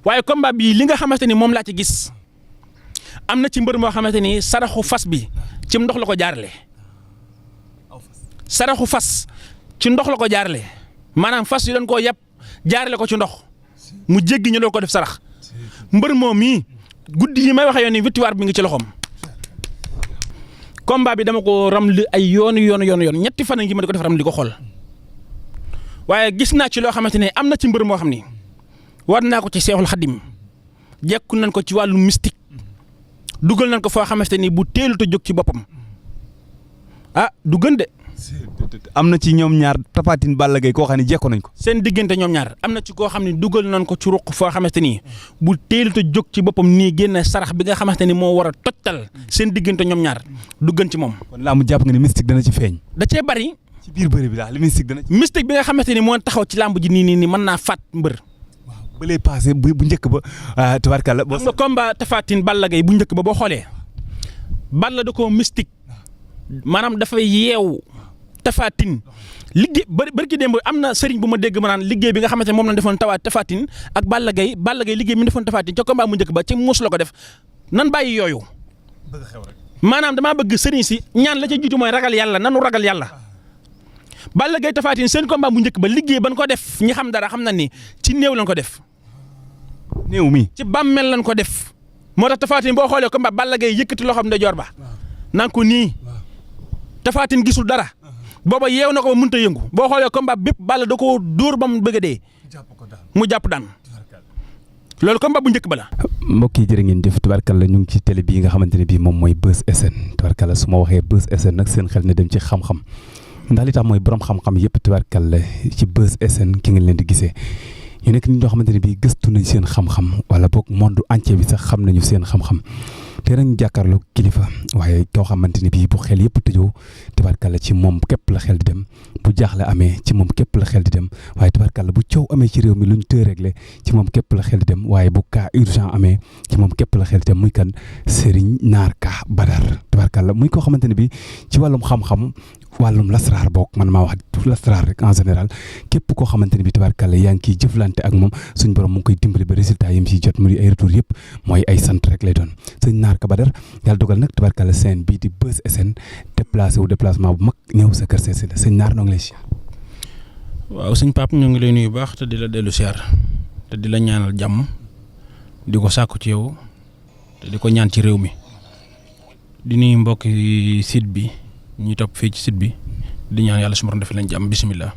waaye combat bi li nga xamante ni moom laa ci gis am na ci mbër moo xamante ni saraxu fas bi ci ndox la ko jaarale saraxu fas ci ndox la ko jaarale maanaam fas yi doon koo yàpp jaarale ko ci ndox mu jéggi ñu doon ko def sarax mbër moom mii guddi yi may waxee yoon ni victoire bi ngi ci loxoom. combat bi dama ko ramli ay yoon ñetti fan ngi ma di ko def ramli di ko xool waaye gis naa ci loo xamante ne am na ci mbër moo xam ni war naa ko ci Seexul Xadim jekku nañ ko ci wàllu mystique dugal nañ ko foo xamante ni bu teelu te jóg ci boppam du gën de. am na ci ñoom ñaar Tapha Tine Balla Gaye koo xam ne jekko nañ ko. seen diggante ñoom ñaar am na ci koo xam ne dugal nañ ko ci ruq foo xamante ni bu teelu te jóg ci boppam nii génn sarax bi nga xamante ni moo war a tojtal seen diggante ñoom ñaar du gën ci moom. kon laa mu jàpp nga ne mystique dana ci feeñ. da cee bari. ci biir bëri bi daal li mystique dana ci. mystique bi nga xamante ni moo taxaw ci làmb ji nii mën naa faat mbër. waaw ba lay passé bu njëkk ba tabarkalla. xam nga combat Tapha Tine Balla Gaye bu njëkk ba boo xoolee Balla da koo mystique maanaam dafay yeewu Tapha Tine liggéey bari ki démb am na sëriñ bu ma dégg ma naan liggéey bi nga xamante ne moom la defoon Tapha Tine ak Balla Gaye liggéey mi defoon Tapha Tine ca combat bu njëkk ba ci muus la ko def nan bàyyi yooyu. maanaam damaa bëgg sëriñ si ñaan la ca jiitu mooy ragal yàlla nanu ragal yàlla. Balla Gaye Tapha Tine seen combat bu njëkk ba liggéey ban ko def ñi xam dara xam na ni ci néew lañ ko def. néew mi ci bàmmeel lañ ko def. moo tax Tapha Tine boo xoolee combat Balla Gaye yëkkati loxoom ndeyjoor ba. naan ko nii. Tapha Tine gisul dara. booba yeew na ko ba mënut a yëngu boo xoolee combat bépp Balla da koo dóor ba mu bëgg a dee. mu jàpp daan. loolu combat bu njëkk ba la. mbokk yi jërë ngeen jëf tubarkalla ñu ngi ci télé bii nga xamante ne bii moom mooy Buzz SN tubarkalla su ma waxee Buzz SN nag seen xel ne dem ci xam-xam ndax li tax mooy borom xam-xam yëpp tubarkalla ci Buzz SN ki ngeen leen di gisee ñu nekk nit ñoo xamante ne bii gëstu nañ seen xam-xam wala boog monde entier bi sax xam nañu seen xam-xam te nag ñu jàkkaarloo kilifa waaye koo xamante ne bii bu xel yëpp tëjoo tubarkalla ci moom képp la xel di dem bu jaaxle amee ci moom képp la xel di dem waaye tubarkalla bu coow amee ci réew mi luñ tëë réglé ci moom képp la xel di dem waaye bu cas urgent amee ci moom képp la xel di dem muy kan Serigne Naar Ka Badar tubarkalla muy koo xamante ne bii ci wàllum xam-xam wàllum lasraar bokk man maa wax lasraar rek en général képp koo xamante ne bii tubarkalla yaa ngi kiy jëflante ak moom suñ borom mu ngi koy dimbali ba résultat yi mu siy jot mu di ay retour yëpp mooy ay sant rek lay doon sëñ Naar Ka Badar yàlla dogal nag tubarkalla seen bii di Buzz SN déplacement bu mag ñëw sa kër seesi la sëñ Naar noo ngi lay siyaar. waaw sëñ Pape ñu ngi lay nuyu baax te di la dellu siyaar te di la ñaanal jàmm di ko sàkku ci yow te di ko ñaan ci réew mi di nuyu mbokki site bi ñuy topp fii ci site bi di ñaan yàlla su ma doon defee leen jàmm bisimilah.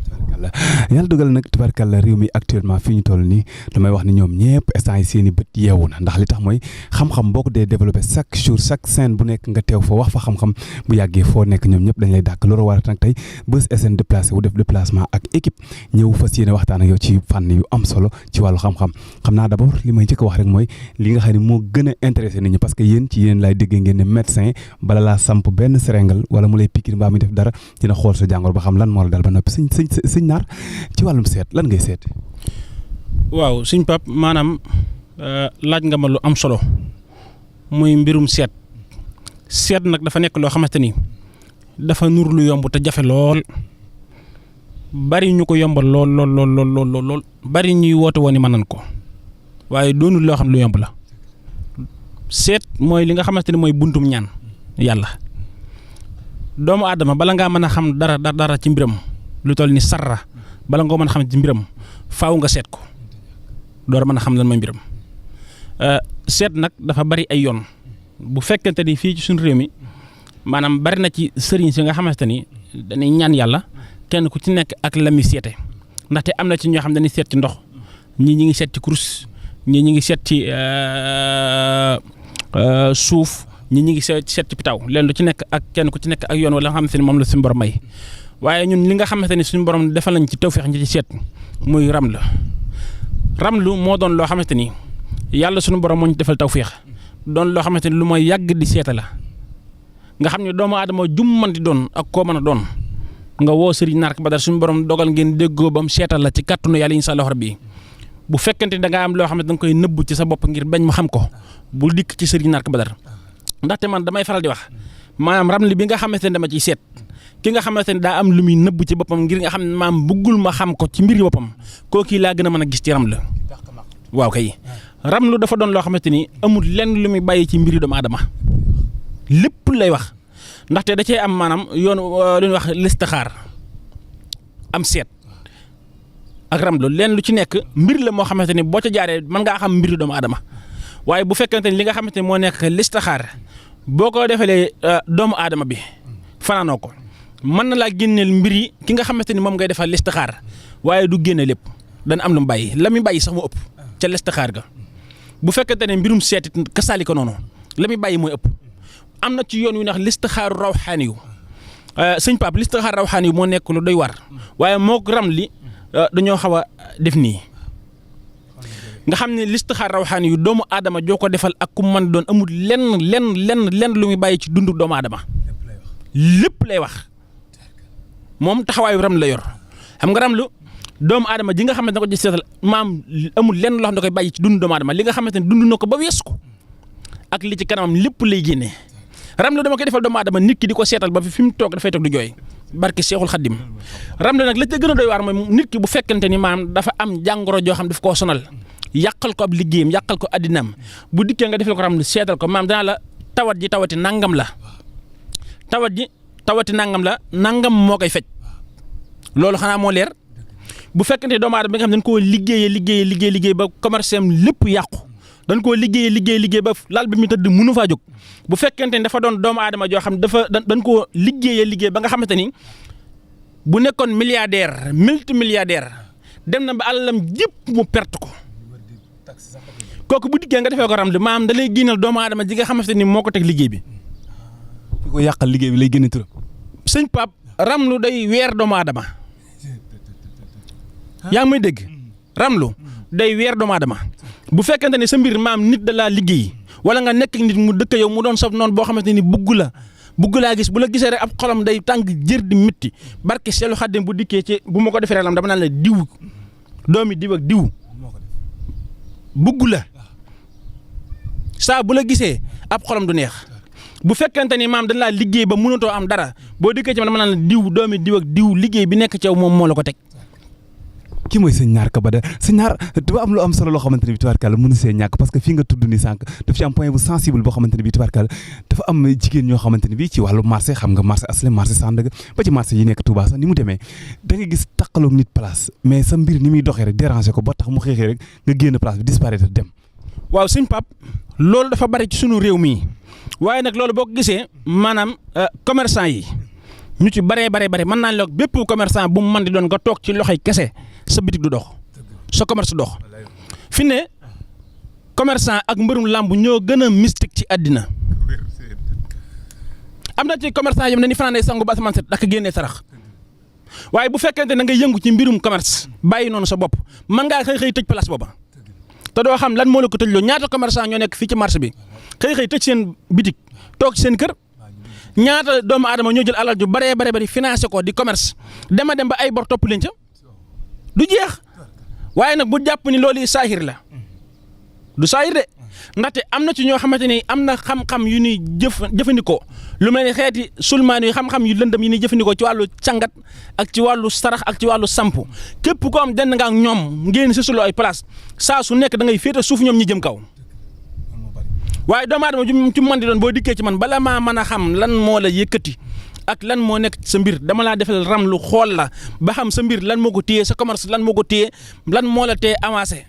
yàlla dogal nag tubarkalla réew mi actuellement fii ñu toll nii damay wax ni ñoom ñëpp instant yi seen i bët yeewu na ndax li tax mooy xam-xam boo ko dee développé chaque jour chaque scène bu nekk nga teew fa wax fa xam-xam bu yàggee foo nekk ñoom ñëpp dañ lay dàkk loolu waral nag tey Buzz SN déplacé wu def déplacement ak équipe ñëw fas yéene waxtaan ak yow ci fànn yu am solo ci wàllu xam-xam xam naa d'abord li may njëkk a wax rek mooy li nga xam ne moo gën a intéressé nit ñi parce que yéen ci yéen laay déggee ngeen ne médecin bala laa samp benn seringal wala mu lay piqûre mbaa muy def dara dina xool sa jàngoro ba xam lan moo la dal ba noppi sëñ Naar ci wàllum seet lan ngay seet. waaw sëñ Pape maanaam laaj nga ma lu am solo muy mbirum seet nag dafa nekk loo xamante ni dafa nur lu yomb te jafe lool bari ñu ko yombal lool bari ñuy woote woon ni mën nañ ko waaye doonul loo xam lu yomb la seet mooy li nga xamante ni mooy buntum ñaan yàlla doomu aadama bala ngaa mën a xam dara ci mbiram lu toll ni sarra bala nga mën a xam ci mbiram faaw nga seet ko door mën a xam lan mooy mbiram seet nag dafa bari ay yoon bu fekkente ni fii ci suñu réew mi maanaam bari na ci sëriñ si nga xamante ni dañuy ñaan yàlla kenn ku ci nekk ak la muy seete ndaxte am na ci ñoo xam dañuy seet ci ndox ñii ñi ngi seet ci kurus ñii ñi ngi seet ci suuf ñii ñi ngi seet ci pitaaw leen lu ci nekk ak kenn ku ci nekk ak yoon wala nga xamante ni moom la suñu borom may waaye ñun li nga xamante ni suñu borom defal nañ ci tawfeex ñi ci seet muy ramlu moo doon loo xamante ni yàlla suñu borom moo ñu defal tawfeex doon loo xamante ni lu mooy yàgg di seeta la nga xam ne doomu aadama jum man di doon ak koo mën a doon nga woo Serigne Naar Ka Badar suñu borom dogal ngeen déggoo ba mu seetal la ci kàttanu yàlla insha Allah rabbi bu fekkente ni da ngaa am loo xam ne da nga koy nëbbu ci sa bopp ngir bañ ma xam ko bul dikk ci Serigne Naar Ka Badar ndaxte man damay faral di wax maanaam ramli bi nga xamante ne dama ciy seet ki nga xamante ne daa am lu muy nëbb ci boppam ngir nga xam ne maam bëggul ma xam ko ci mbiri boppam kooku laa gën a mën a gis ci ram la waaw kay ramlu dafa doon loo xamante ni amul lenn lu muy bàyyi ci mbiri doomu aadama lépp lay wax ndaxte da cee am maanaam yoon lu ñuy wax listixaar am seet ak ramlu lenn lu ci nekk mbir la moo xamante ni boo ca jaaree mën ngaa xam mbiri doomu aadama waaye bu fekkente ni li nga xamante ni moo nekk listixaar boo ko defalee doomu aadama bi fanaanoo ko mën na laa génneel mbir yi ki nga xamante ni moom ngay defal listixaar waaye du génne lépp dana am lu mu bàyyi la muy bàyyi sax mu ëpp ca listixaar ga bu fekkente ne mbirum seetit kasaali ko noonu la muy bàyyi mooy ëpp am na ci yoon wi ndax listixaaru rawxaani yu sëñ Pape listixaaru rawxaani yu moo nekk lu doy war waaye mook ram li dañoo xaw a def nii nga xam ne listixaar rawxaani yu doomu aadama joo ko defal ak ku mën doon amul lenn lu muy bàyyi ci dundu doomu aadama lépp lay wax moom taxawaayu ram la yor xam nga ram lu doomu aadama ji nga xamante ne ko ci seetal maam amul lenn loo xam ne da koy bàyyi ci dundu doomu aadama li nga xamante ne dund na ko ba weesu ko ak li ci kanamam lépp lay génnee ram lu dama koy defal doomu aadama nit ki di ko seetal ba fi mu toog dafay toog di jooy barke Seexul Xaddim ram lu nag la ca gën a doy waar mooy nit ki bu fekkente ni maam dafa am jàngoro joo xam daf koo sonal yàqal ko ab liggéeyam yàqal ko addinaam bu dikkee nga defal ko ram lu seetal ko maam danaa la tawat ji tawati nangam la tawati nangam la nangam moo koy fej loolu xanaa moo leer bu fekkente doomu aadama bi nga xam ne dañ koo liggéey ba commerce am lépp yàqu dañ koo liggéey ba laal bi mu tëdd mënu faa jóg bu fekkente ni dafa doon doomu aadama joo xam dañ koo liggéey ba nga xamante ni bu nekkoon milliardaire multimilliardaire dem na ba alalam yëpp mu perte ko kooku bu dikkee nga defee ko ramlu maam da lay génnal doomu aadama ji nga xamante ni moo ko teg liggéey bi. ki ko yàqal liggéey bi lay génne turam. sëñ Pape ramlu day weer doomu aadama yaa ngi may dégg ramlu day weer doomu aadama bu fekkente ne sa mbir maam nit da laa liggéey wala nga nekk nit mu dëkk yow mu doon saf noonu boo xamante ni bugg laa gis bu la gisee rek ab xolam day tàng jër di métti barke Seexul Xaddim bu dikkee ci bu ma ko defee rek dama naan la diw doomi diw ak diw bugg la saa bu la gisee ab xolam du neex bu fekkente ni maam dañ laa liggéey ba mënatoo am dara boo dikkee ci man dama naan la diw doomi diw ak diw liggéey bi nekk ci yow moom moo la ko teg. kii mooy sëñ Naar Kabada sëñ Naar dafa am lu am solo loo xamante ne bii tubaarkàlla mënu see ñàkk parce que fii nga tudd ni sànq daf ci am point bu sensible boo xamante ne bii tubaarkàlla dafa am jigéen ñoo xamante ne bii ci wàllu marché xam nga marché Aslem marché Sandaga ba ci marché yi nekk Touba sax ni mu demee da nga gis taqaloog nit place mais sa mbir ni muy doxee rek déranger ko ba tax mu xeexee rek nga génn place bi disparaître dem. waaw sëñ Pape loolu dafa bari ci sunu réew mii waaye nag loolu boo ko gisee maanaam commerçant yi ñu ci baree mën naa la bépp commerçant bu mu mën di doon nga toog ci loxoy kese sa bitig du dox sa commerce du dox fi ne commerçant ak mbërum làmb ñoo gën a mystique ci àddina am na ci commerçant yi dañuy fanaan sangu ba asamaan set ak génnee sarax waaye bu fekkente ne nga yëngu ci mbirum commerce bàyyi noonu sa bopp mën ngaa xëy tëj place booba te doo xam lan moo la ko tëjloo ñaata commerçant ñoo nekk fii ci marché bi xëy tëj seen bitig toog ci seen kër ñaata doomu aadama ñoo jël alal ju bari financé ko di commerce dem ba ay bor topp leen ca du jeex waaye nag bu jàpp ni loolu saahir la du saahir de ndaxte am na ci ñoo xamante ni am na xam-xam yu ñuy jëfandikoo lu mel ni xeeti sulmaan yi xam-xam yu lëndëm yi ñuy jëfandikoo ci wàllu càngat ak ci wàllu sarax ak ci wàllu samp képp ko am denn nga ak ñoom ngeen si suloo ay place saa su nekk da ngay féete suuf ñoom ñi jëm kaw waaye doomu aadama ju ci mën di doon boo dikkee ci man bala maa mën a xam lan moo la yëkkati ak lan moo nekk sa mbir dama laa defal ramlu xool la ba xam sa mbir lan moo ko téye sa commerce lan moo ko téye lan moo la téye avancé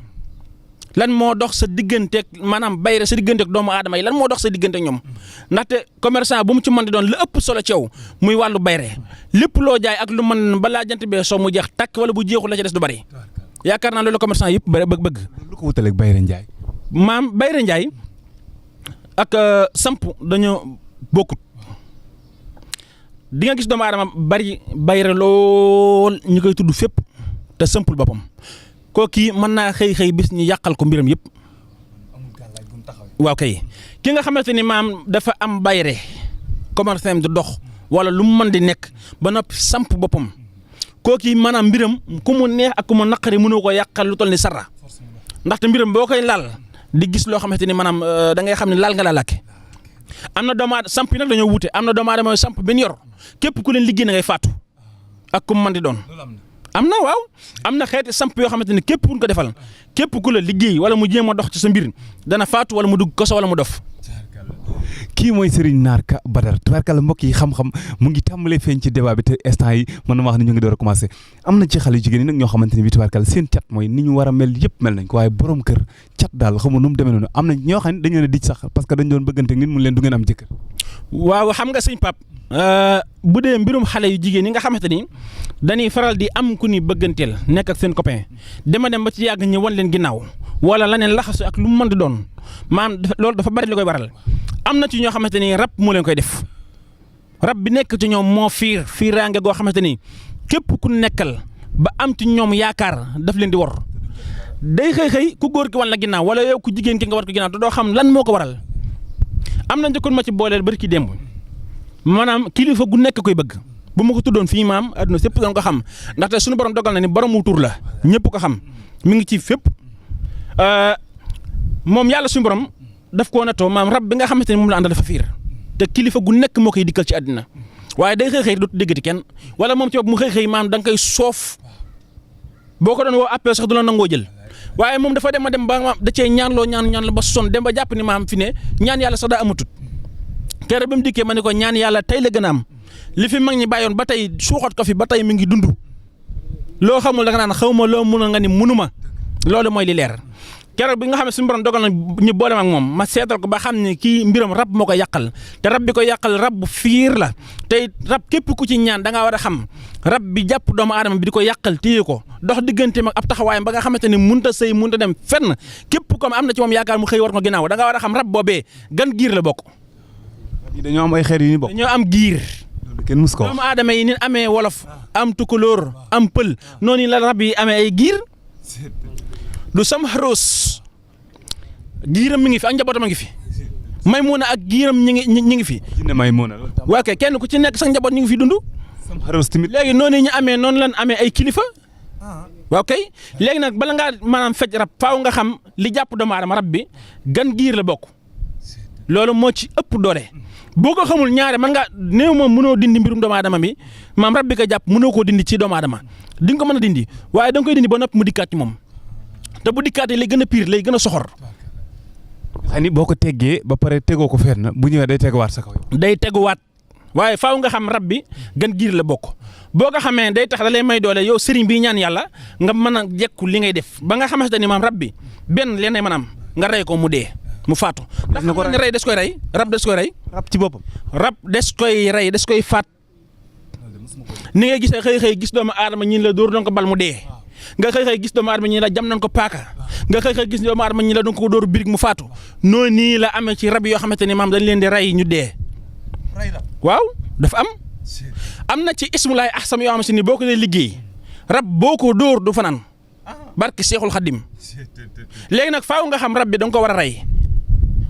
lan moo dox sa digganteeg maanaam bayre sa digganteeg doomu aadama yi lan moo dox sa digganteeg ñoom ndaxte commerçant bu mu ci mën di doon la ëpp solo ci yow muy wàllu bayre lépp loo jaay ak lu mën balaa jant bee soo mu jeex takk wala bu jeexul la ca des du bari yaakaar naa loolu commerçant yëpp bëgg. lu ko wutaleeg Bayre Ndiaye. maam Bayre Ndiaye ak samp dañoo bokkut. di nga gis doomu aadama bari bayre lool ñu koy tudd fépp te sëmpul boppam kooku mën naa xëy bis ñu yàqal ko mbiram yëpp waaw kay ki nga xamante ni maam dafa am bayre commerce am di dox wala lu mu mën di nekk ba noppi samp boppam kooku maanaam mbiram ku mu neex ak ku mu naqari mënoo ko yàqal lu toll ni sarra ndaxte mbiram boo koy laal di gis loo xamante ni maanaam da ngay xam ne laal nga la làkke am na doomu aadama samp yi nag dañoo wute am na doomu aadama samp benn yor képp ku leen liggéey na ngay faatu ak ku mu mën di doon am na waaw am na xeeti samp yoo xamante ni képp ku ko defal képp ku la liggéey wala mu jéem a dox ci sa mbir dana faatu wala mu dugg koso wala mu dof. kii mooy Serigne Naar Ka Badar tubaarkàlla mbokk yi xam-xam mu ngi tàmbalee feeñ ci débat bi te instant yi mën na ma wax ne ñu ngi door a commencé am na ci xale yu jigéen ñi nag ñoo xamante ne bi tubaarkàlla seen cat mooy ni ñu war a mel yëpp mel nañ ko waaye borom kër cat daal xamu nu mu demee noonu am na ñoo xam ne dañu leen a dij sax parce que dañ doon bëggante nit mu leen du ngeen am jëkkër. waaw xam nga sëñ Pape bu dee mbirum xale yu jigéen ñi nga xamante ni dañuy faral di am ku ni bëgganteel nekk ak seen copain dema dem ba ci yàgg ñu wan leen ginnaaw wala laneen laxasu ak lu mu mën di doon maanaam loolu dafa bari li koy waral am na ci ñoo xamante ni rab moo leen koy def rab bi nekk ci ñoom moo fiiraange goo xamante ni képp ku nekkal ba am ci ñoom yaakaar daf leen di wor day xëy ku góor ki wan la ginnaaw wala yow ku jigéen ki nga war ko ginnaaw te doo xam lan moo ko waral am na njëkkoon ma ci booleel bari ki démb maanaam kilifa gu nekk koy bëgg bu ma ko tuddoon fii maam adduna sépp doon ko xam ndaxte suñu borom dogal na ni borom wu tur la ñëpp ko xam mi ngi ci fépp moom yàlla suñu borom daf koo natoo maam rab bi nga xamante ni moom la àndal dafa fiir te kilifa gu nekk moo koy dikkal ci àddina waaye day xëy dootu déggati kenn wala moom ci bopp mu xëy maam da nga koy soof boo ko doon woo appel sax du la nangoo jël waaye moom dafa dem a dem ba da cee ñaan la ba son dem ba jàpp ni maam fi ne ñaan yàlla sax daa amatut keroog ba mu dikkee ma ne ko ñaan yàlla tey la gën a am li fi mag ñi bàyyoon ba tey suuxat ko fi ba tey mi ngi dund loo xamul da nga naan xaw ma loo mun a nga ni munuma loolu mooy li leer keroog bi nga xam ne suñu borom dogal na ñu boole ak moom ma seetal ko ba xam ne kii mbiram rab moo ko yàqal te rab bi ko yàqal rab bu fiir la tey rab képp ku ci ñaan da ngaa war a xam rab bi jàpp doomu aadama bi di ko yàqal téye ko dox digganteem ak ab taxawaayam ba nga xamante ni mënut a sëy mënut a dem fenn képp comme am na ci moom yaakaar mu xëy war ko ginnaaw da ngaa war a xam rab boobee gan giir la bokk. dañoo am ay xeer yu ñu bokk. dañoo am giir. kenn mus ko doomu aadama yi ni amee wolof am tukulóor am pël noonu la rab yi amee ay giir du sam xaroos giiram mi ngi fi ak njabootam a ngi fi Maymuna ak giiram ñi ngi fi. Maymuna waa kay kenn ku ci nekk sax njaboot ñu ngi fi dund. sam xaroos tamit léegi noonu ñu amee noonu lan amee ay kilifa. waaw kay léegi nag bala ngaa maanaam faj rab faaw nga xam li jàpp doomu aadama rab bi gan giir la bokk loolu moo ci ëpp doole. boo ko xamul ñaare man nga néew moom mënoo dindi mbirum doomu aadama bi maam rab bi ko jàpp mënoo koo dindi ci doomu aadama di nga ko mën a dindi waaye da nga koy dindi ba noppi mu dikkaat ci moom te bu dikkaatee lay gën a pire lay gën a soxor. xam ni boo ko teggee ba pare tegoo ko fenn bu ñëwee day teguwaat sa kaw. day teguwaat waaye faaw nga xam rab bi gan giir la bokk boo ko xamee day tax da lay may doole yow sëriñ bi ñaan yàlla nga mën a jekku li ngay def ba nga xamante ni maam rab bi benn leen mën a am nga rey ko mu dee. mu faatu ndax xam nga rey des koy rey rab des koy rey. rab ci boppam. rab des koy rey des koy faat ni ngay gisee xëy gis doomu aadama ñi la dóor doon ko bal mu dee nga xëy gis doomu aadama ñi la jam nañ ko paaka nga xëy gis doomu aadama ñi la doon ko dóor birig mu faatu noonu nii la amee ci rab yoo xamante ni maam dañ leen di rey ñu dee. waaw dafa am na ci ismulaay ahsam yoo xamante ni boo ko dee liggéey rab boo ko dóor du fanaan barki Seexul Xaddim léegi nag faaw nga xam rab bi da nga ko war a rey.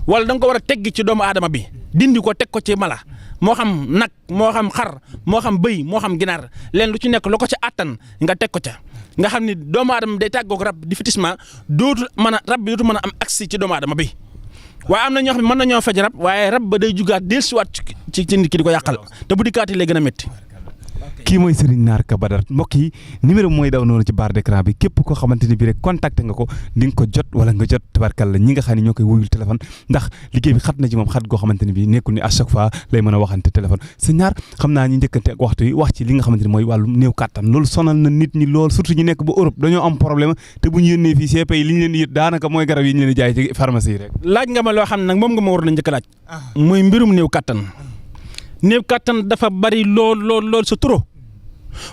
wala da nga ko war a tegg ci doomu aadama bi dindi ko teg ko ci mala moo xam nag moo xam xar moo xam bëy moo xam ginaar leen lu ci nekk lu ko ca attan nga teg ko ca nga xam ni doomu aadama bi day tàggoog rab difficilement dootul mën a rab bi dootul mën a am accès ci doomu aadama bi waaye am na ñoo xam ne mën nañoo faj rab waaye rab ba day jugaat dellusiwaat ci nit ki di ko yàqal te bu dikkaatee lay gën a métti. kii mooy Serigne Naar Ka Badar mbokk yi numéro mooy daw noonu ci barre d'écran bi képp koo xamante ni bii rek contacté nga ko di nga ko jot wala nga jot tabarkalla ñi nga xam ne ñoo koy wuyul téléphone ndax liggéey bi xat na ci moom xat goo xamante ni bii nekkul ni à chaque fois lay mën a waxante téléphone sëñ Naar xam naa ñi njëkkante ak waxtu yi wax ci li nga xamante ni mooy wàllu néew kàttan loolu sonal na nit ñi lool surtout ñu nekk ba Europe dañoo am problème te bu ñu yónnee fii CP yi li ñu leen di yët daanaka mooy garab yi ñu leen di jaay ci pharmacie yi rek. laaj nga ma loo xam ne nag moom nga ma war na njëkk laaj muy mbirum néew kàttan dafa bari lool sa turo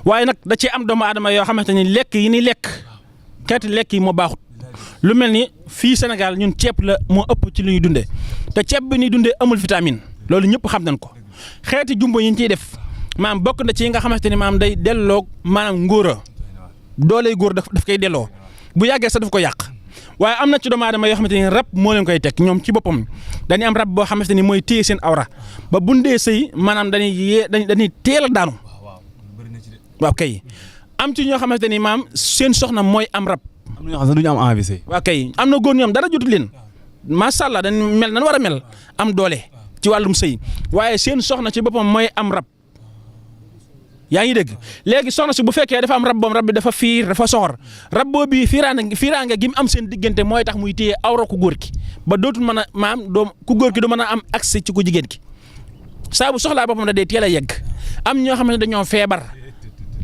waaye nag da ci am doomu aadama yoo xamante ni lekk yi ni lekk xeeti lekk yi moo baaxut lu mel ni fii Sénégal ñun ceeb la moo ëpp ci li ñuy dundee te ceeb bi ñuy dundee amul vitamine loolu ñëpp xam nañ ko xeeti jumbo yi ñu ciy def maam bokk na ci yi nga xamante ni maam day delloo maanaam ngóora dooley góor daf koy delloo bu yàggee sax daf ko yàq waaye am na ci doomu aadama yoo xamante ni rab moo leen koy teg ñoom ci boppam dañuy am rab boo xamante ni mooy téye seen awra ba bundee sëy maanaam dañuy teel a daanu. waaw kay am ci ñoo xamante ni maam seen soxna mooy am rab. am na ñoo xam ne du ñu am envie. waaw kay am na góor ñoom dara jotul leen macha allah dañ mel nan war a mel am doole ci wàllum sëy waaye seen soxna ci boppam mooy am rab yaa ngi dégg léegi soxna si bu fekkee dafa am rab boom rab bi dafa fiir dafa soxor rab boo bii fiiraanga gi mu am seen diggante mooy tax muy téye awra ku góor ki ba dootul mën a maam doom ku góor ki du mën a am accès ci ku jigéen ki saa bu soxlaa boppam da day teel a yegg am ñoo xam ne dañoo feebar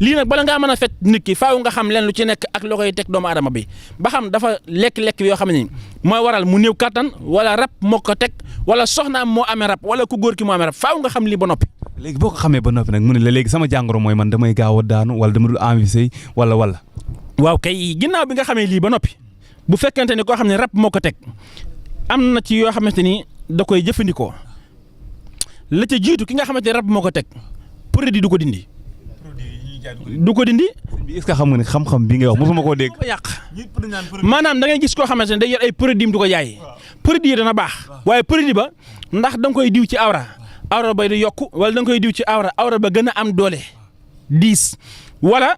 lii nag bala ngaa mën a fet nit ki faaw nga xam leen lu ci nekk ak loo koy teg doomu aadama bi ba xam dafa lekk-lekk yoo xam ne mooy waral mu néew kattan wala rab moo ko teg wala soxnaam moo amee rab wala ku góor ki moo amee rab faaw nga xam lii ba noppi. léegi boo ko xamee ba noppi nag mu ne la léegi sama jàngoro mooy man damay gaaw a daanu wala dama dul envie wala. waaw kay ginnaaw bi nga xamee lii ba noppi bu fekkente ni koo xam ne rab moo ko teg am na ci yoo xamante ni da koy jëfandikoo la ca jiitu ki nga xamante ni rab moo ko teg produit du ko dindi. du ko dindi. est-ce que xam nga ne xam-xam bi ngay wax mosuma koo dégg. ko yàq maanaam da ngay gis koo xamante ne day yor ay produit du ko jaay produit yi dana baax waaye produit ba ndax da nga koy diw ci awra ba di yokku wala da nga koy diw ci awra ba gën a am doole diis wala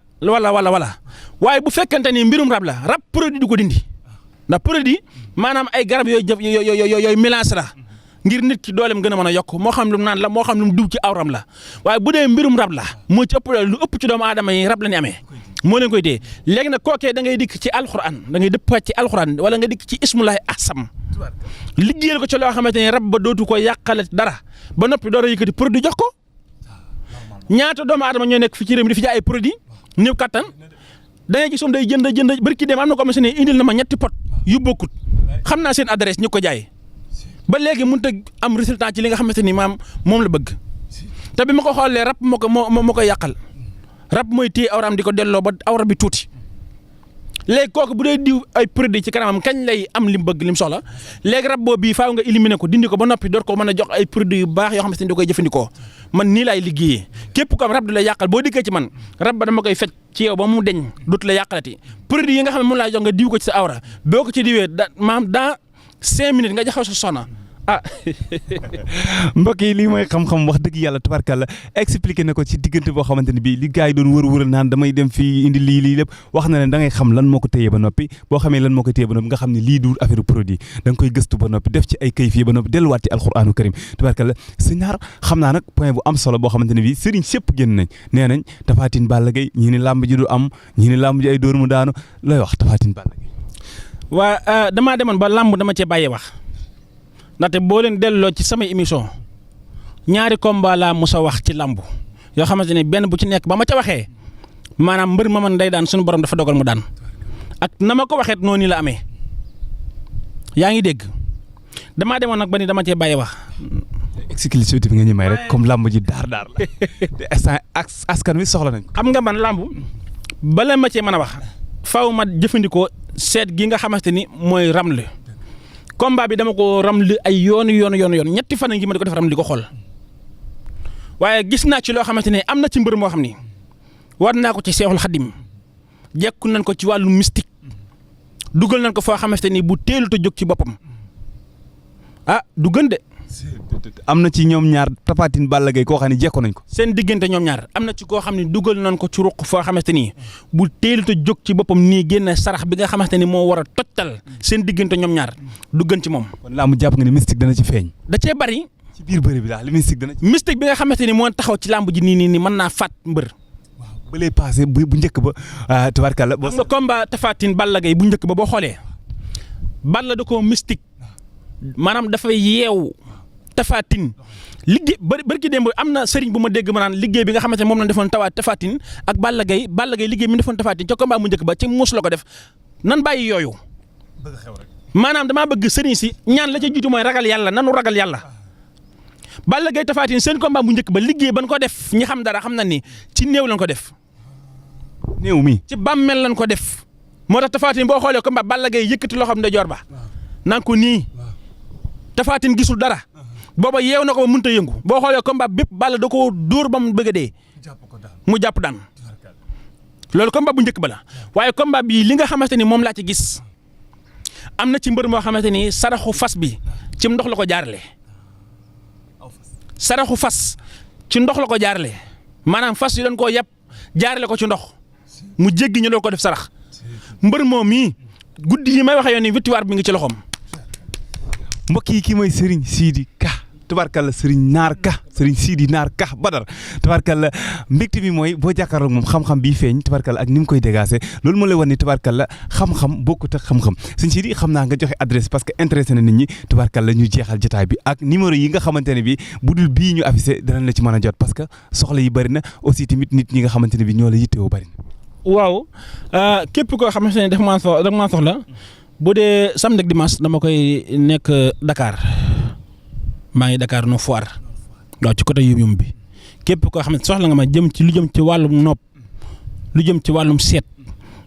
waaye bu fekkente ni mbirum rab la rab produit du ko dindi ndax produit maanaam ay garab yooyu mélange la ngir nit ki dooleem gën a mën a yokk moo xam lu mu naan la moo xam lu mu diw ci awram la waaye bu dee mbirum rab la moo ci ëpp lu ëpp ci doomu aadama yi rab la ñu amee moo leen koy téye léegi nag kookee da ngay dikk ci alxuraan da ngay dëppaat ci alxuraan wala nga dikk ci ismullahi ahsam liggéeyal ko ci loo xamante ne rab ba dootu ko yàqale dara ba noppi door a yëkkati produit jox ko ñaata doomu aadama ñoo nekk fi ci réew mi di fi jaay ay produit néew kattan da ngay gisoon day jënd barki dem am na ko am ne indil na ma ñetti pot yu bokkut xam naa seen adresse ñu ko jaay ba léegi mënut a am résultat ci li nga xamante ni maam moom la bëgg te bi ma ko xoolee rab moo ko yàqal rab mooy téye awraam di ko delloo ba awra bi tuuti léegi kooku bu dee diw ay produit ci kanamam kañ lay am li mu bëgg li mu soxla léegi rab boobu bii faaw nga éliminer ko dindi ko ba noppi door ko mën a jox ay produits yu baax yoo xamante ni da koy jëfandikoo man nii laay liggéeyee képp ko am rab du la yàqal boo dikkee ci man rab ba dama koy fecc ci yow ba mu deñ dootu la yàqalati produit yi nga xam ne moom laa jox nga diw ko ci sa awra boo ko ci diwee dans 5 minutes nga jaxaw sa soxna mbokk yi lii mooy xam-xam wax dëgg yàlla tubarkalla expliqué na ko ci diggante boo xamante ne bii li gars yi doon wër-wëral naan damay dem fii indi lii lépp wax na ne da ngay xam lan moo ko téye ba noppi boo xamee lan moo ko téye ba noppi nga xam ne lii du affaire produit da nga koy gëstu ba noppi def ci ay kayif yi ba noppi delluwaat ci alquranu karim tubarkalla si ñaar xam naa nag point bu am solo boo xamante ne bii sëriñ sëpp génn nañ nee nañ Tapha Tine Balla Gaye ñii ni làmb ji du am ñii ni làmb ji ay dóor mu daanu looy wax Tapha Tine Balla Gaye waa damaa demoon ba làmb dama cee bàyyee wax ndaxte boo leen delloo ci samay émission ñaari combat laa mos a wax ci làmb yoo xamante ne benn bu ci nekk ba ma ca waxee maanaam mbër ma man day daan suñu borom dafa dogal mu daan ak na ma ko waxeet noonu la amee yaa ngi dégg damaa demoon nag ba ni dama cee bàyyi wax. exclusivité bi nga ñu may rek comme làmb ji daar la te askan wi soxla nañ ko. xam nga man làmb bala ma cee mën a wax faaw ma jëfandikoo seet gi nga xamante ni mooy ramle. combat bi dama ko ramli ay yoon ñetti fan ngi ma di ko def ramli ko xool waaye gis naa ci loo xamante ne am na ci mbër moo xam ni war naa ko ci Seexul Xadim jekku nañ ko ci wàllu mystique dugal nañ ko foo xamante ni bu teelut a jóg ci boppam du gën de. am na ci ñoom ñaar Tapha Tine Balla Gaye koo xam ne jekko nañ ko. seen diggante ñoom ñaar am na ci koo xam ne dugal nañ ko ci ruq foo xamante ni bu teelut a jóg ci boppam nii génn sarax bi nga xamante ni moo war a tojtal seen diggante ñoom ñaar du gën ci moom. kon laa mu jàpp nga ne mystique dana ci feeñ. da cee bari. ci biir bëri bi daal li mystique dana ci. mystique bi nga xamante ni moo taxaw ci làmb ji nii mën naa faat mbër. waaw ba lay passé bu njëkk ba tubaarkàlla. xam nga combat Tapha Tine Balla Gaye bu njëkk ba boo xoolee Balla da koo mystique maanaam dafay yeewu Tapha Tine liggéey bari ki démb am na sëriñ bu ma dégg ma naan liggéey bi nga xamante ne moom lañ defoon Tapha Tine ak Balla Gaye liggéey mi defoon Tapha Tine ca combat mu njëkk ba ci muus la ko def nan bàyyi yooyu maanaam damaa bëgg sëriñ si ñaan la ca jiitu mooy ragal yàlla nanu ragal yàlla Balla Gaye Tapha Tine seen combat mu njëkk ba liggéey ban ko def ñi xam dara xam na ni ci néew lañ ko def néew mi ci bàmmeel lañ ko def moo tax Tapha Tine boo xoolee combat Balla Gaye yëkkati loxoom ndeyjoor ba naan ko nii Tapha Tine gisul dara booba yeew na ko ba mënut a yëngu boo xoolee combat bépp Balla da koo dóor ba mu bëgg a dee mu jàpp daan loolu combat bu njëkk ba la waaye combat bi li nga xamante ni moom laa ci gis am na ci mbër moo xamante ni saraxu fas bi ci ndox la ko jaarale saraxu fas ci ndox la ko jaarale maanaam fas yi dañ koo yàpp jaarale ko ci ndox mu jéggi ñu doon ko def sarax mbër moom mii guddi yi may waxee yoon ni victoire bi ngi ci loxoom. mbokk yi kii mooy Serigne Sidi Ka tubaarkàlla Serigne Naar Ka Serigne Sidi Naar Ka Badar tubaarkàlla mbégte mi mooy boo jàkkaarloog moom xam-xam bii feeñ tubaarkàlla ak ni mu koy dégaase loolu moo lay wan ni tubaarkàlla xam-xam bokkut ak xam-xam Serigne Sidi xam naa nga joxe adresse parce que intéressé na nit ñi tubaarkàlla ñu jeexal jotaay bi ak numéro yi nga xamante ne bi bu dul bii ñu affiché danañ la ci mën a jot parce que soxla yi bëri na aussi tamit nit ñi nga xamante ne bi ñoo la yittewoo bëri na. waaw képp koo xamante ne dafa maa soxla bu dee samedi ak dimanche dama koy nekk Dakar maa ngi Dakar no foire waaw ci côté yum bi képp koo xam ne soxla nga ma jëm ci lu jëm ci wàllum nopp lu jëm ci wàllum seet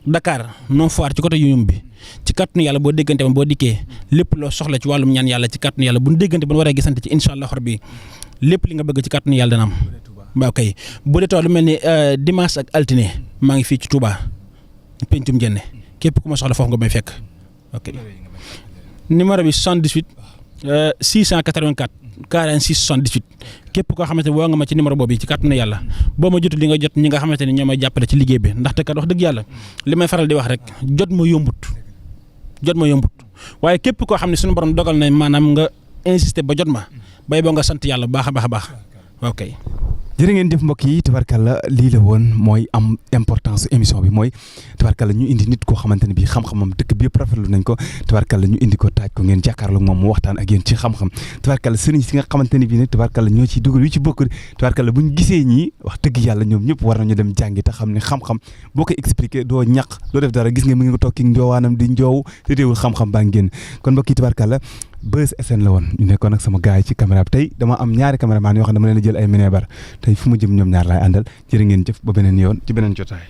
Dakar no foire ci côté yum bi ci kàttanu yàlla boo déggante ma boo dikkee lépp loo soxla ci wàllum ñaan yàlla ci kàttanu yàlla bu ñu déggante ba ñu war a gisante ci incha allah rabbi lépp li nga bëgg ci kàttanu yàlla dana am. waaw kay bu dee lu mel ni dimanche ak altine maa ngi fii ci Touba pencum jenne képp ku ma soxla foofu nga may fekk. ok numéro bi 78 684 46 78 képp koo xamante ne woo nga ma ci numéro boobu ci kàttanu yàlla boo ma jotul li nga jot ñi nga xamante ne ñoo may jàppale ci liggéey bi ndaxte kat wax dëgg yàlla li may faral di wax rek jot ma yombut waaye képp koo xam ne suñu borom dogal na maanaam nga insister ba jot ma bay boo nga sant yàlla baax a baax a baax ok. jërë ngeen jëf mbokk yi tabarkalla lii la woon mooy am importance émission bi mooy tabarkalla ñu indi nit koo xamante ne bii xam-xamam dëkk bi yëpp rafetlu nañ ko tabarkalla ñu indi ko taaj ko ngeen jàkkaarloog moom mu waxtaan ak yéen ci xam-xam tabarkalla sëriñ si nga xamante ne bii nag tabarkalla ñoo ciy dugal yu ci bokk tabarkalla bu ñu gisee ñii wax dëgg yàlla ñoom ñëpp war nañu dem jàngi te xam ne xam-xam boo koy expliqué doo ñaq doo def dara gis nga mi ngi toog ki njoowaanam di njoow te teewul xam-xam baa ngi génn kon mbokk yi tabarkalla Buzz SN la woon ñu nekkoon ak sama gars yi ci caméra bi tey dama am ñaari caméraman yoo xam ne dama leen a jël ay minebar tey fu mu jëm ñoom ñaar laay àndal jërë ngeen jëf ba beneen yoon ci beneen jotaay